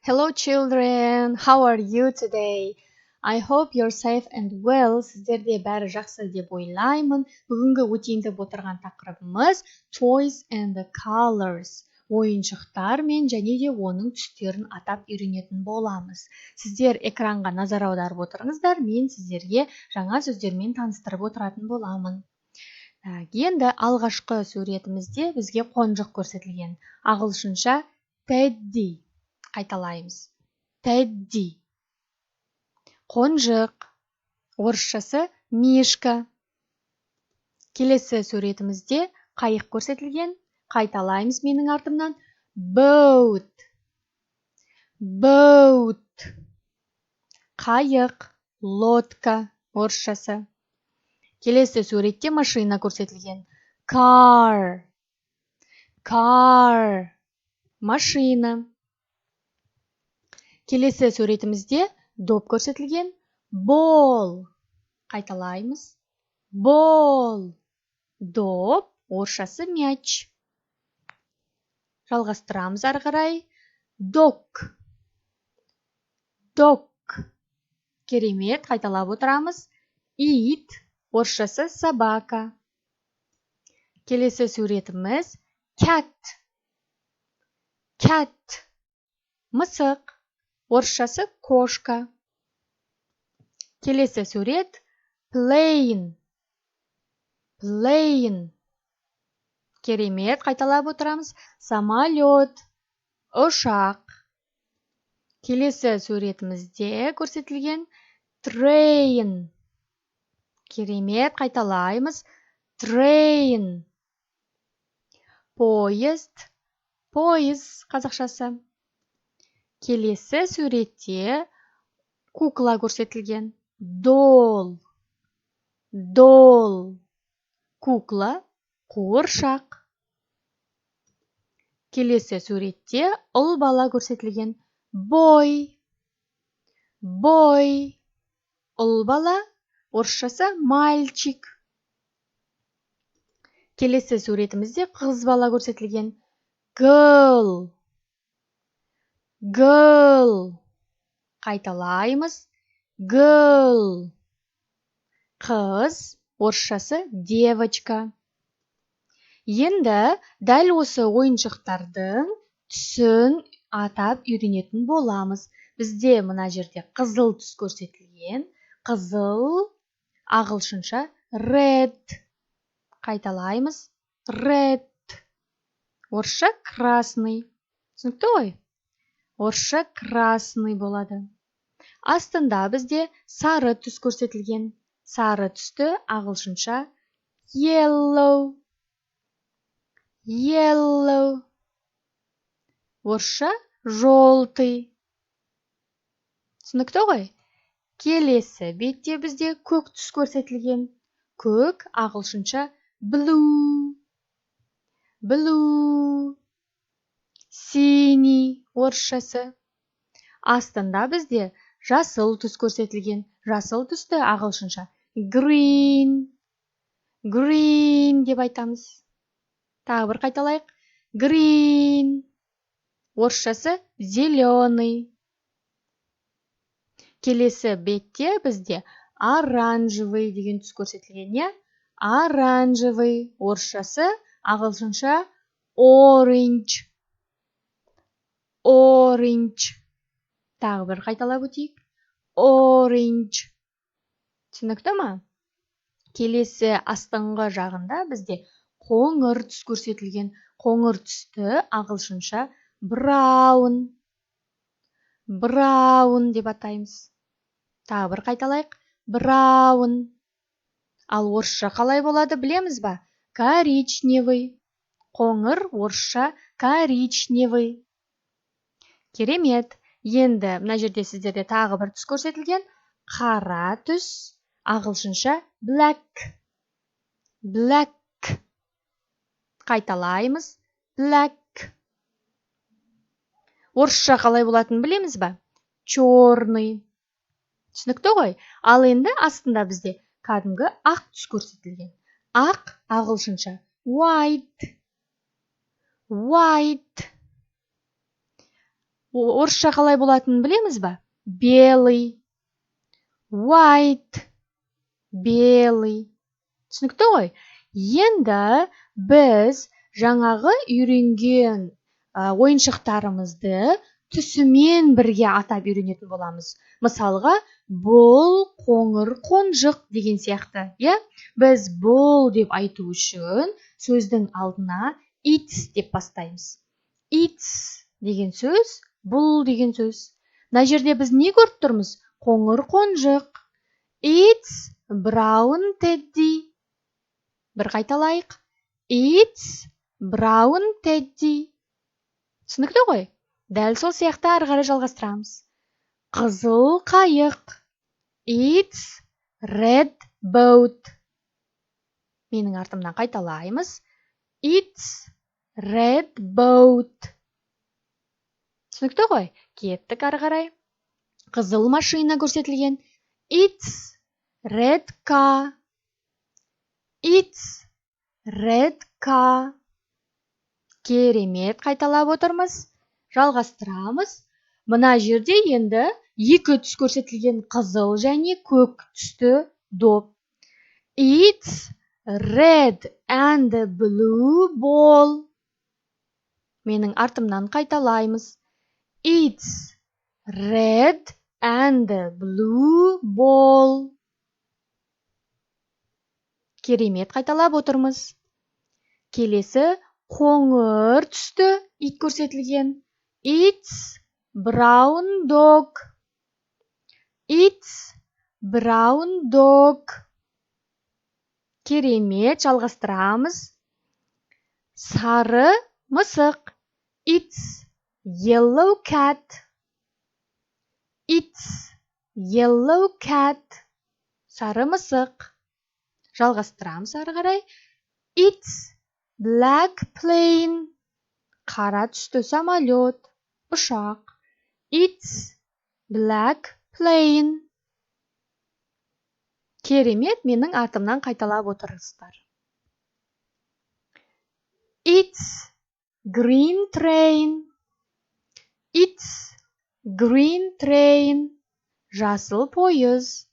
Hello, children, how are you today? I hope you're safe and well. Сіздерде бәрі жақсы деп ойлаймын. Бүгінгі өтейін деп отырған тақырыбымыз Toys and the Colors. Ойыншықтар мен және де оның түстерін атап үйренетін боламыз. Сіздер экранға назар аударып отырыңыздар, мен сіздерге жаңа сөздермен таныстырып отыратын боламын. Так, енді алғашқы суретімізде бізге қонжық көрсетілген. Ағылшынша teddy. Қайталаймыз: teddy, қонжық, орысшасы мишка. Келесі суретімізде қайық көрсетілген. Қайталаймыз менің артымнан: boat, boat, қайық, лодка орысшасы. Келесі суретте машина көрсетілген: car, car, машина. Келесі суретімізде доп көрсетілген: ball. Қайталаймыз: ball, доп, орысшасы мяч. Жалғастырамыз ары қарай: dog, dog. Керемет, қайталап отырамыз. Ит, орысшасы собака. Келесі суретіміз cat, cat, мысық, орысшасы кошка. Келесі сурет plane, plane. Керемет, қайталап отырамыз: самолет, ұшақ. Келесі суретімізде көрсетілген train. Керемет, қайталаймыз: train, поезд, пойыз қазақшасы. Келесі суретте кукла көрсетілген: doll, doll, кукла, қуыршақ. Келесі суретте ұл бала көрсетілген: boy, boy, ұл бала, орысшасы мальчик. Келесі суретімізде қыз бала көрсетілген: girl, girl. Қайталаймыз: girl, қыз, орысшасы девочка. Енді дәл осы ойыншықтардың түсін атап үйренетін боламыз. Бізде мына жерде қызыл түс көрсетілген. Қызыл ағылшынша red. Қайталаймыз: red, орысша красный. Түсінікті ғой, орысша красный болады. Астында бізде сары түс көрсетілген. Сары түсті ағылшынша yellow, yellow, орысша желтый. Түсінікті ғой. Келесі бетте бізде көк түс көрсетілген. Көк ағылшынша blue, blue, синий орысшасы. Астында бізде жасыл түс көрсетілген. Жасыл түсті ағылшынша green, green деп айтамыз. Тағы бір қайталайық: green, орысшасы зеленый. Келесі бетте бізде оранжевый деген түс көрсетілген, иә. Оранжевый орысшасы, ағылшынша orange, orange. Тағы бір қайталап өтейік: orange. Түсінікті ма? Келесі астыңғы жағында бізде қоңыр түс көрсетілген. Қоңыр түсті ағылшынша brown, brown деп атаймыз. Тағы бір қайталайық: brown. Ал орысша қалай болады, білеміз ба? Коричневый. Қоңыр орысша коричневый. Керемет. Енді мына жерде сіздерде тағы бір түс көрсетілген. Қара түс ағылшынша black, black. Қайталаймыз: black. Орысша қалай болатынын білеміз ба? Черный. Түсінікті ғой. Ал енді астында бізде кәдімгі ақ түс көрсетілген. Ақ ағылшынша white, white. Орысша қалай болатынын білеміз ба? Белый, white, белый. Түсінікті ғой? Енді біз жаңағы үйренген ойыншықтарымызды түсімен бірге атап үйренетін боламыз. Мысалға, бұл қоңыр қонжық деген сияқты, иә? Біз бұл деп айту үшін сөздің алдына "it's" деп бастаймыз. "It's" деген сөз – бұл деген сөз. Мына жерде біз не көріп тұрмыз? Қоңыр қонжық. It's brown teddy. Бір қайталайық: it's brown teddy. Түсінікті ғой? Дәл сол сияқты ары қарай жалғастырамыз. Қызыл қайық. It's red boat. Менің артымнан қайталаймыз: it's red boat. Түсінікті ғой? Кеттік ары қарай. Қызыл машина көрсетілген. It's red car. It's red car. Керемет, қайталап отырмыз. Жалғастырамыз. Мына жерде енді екі түс көрсетілген: қызыл және көк түсті доп. It's red and blue ball. Менің артымнан қайталаймыз: it's red and blue ball. Керемет, қайталап отырмыз. Келесі қоңыр түсті ит көрсетілген. It's brown dog. It's brown dog. Керемет, жалғастырамыз. Сары мысық. It's yellow cat. It's yellow cat. Сары мысық. Жалғастырамыз ары қарай. It's black plane. Қара түсті самолет, ұшақ. It's black plane. Керемет, менің артымнан қайталап отырыңыздар. It's green train. It's green train. Жасыл пойыз.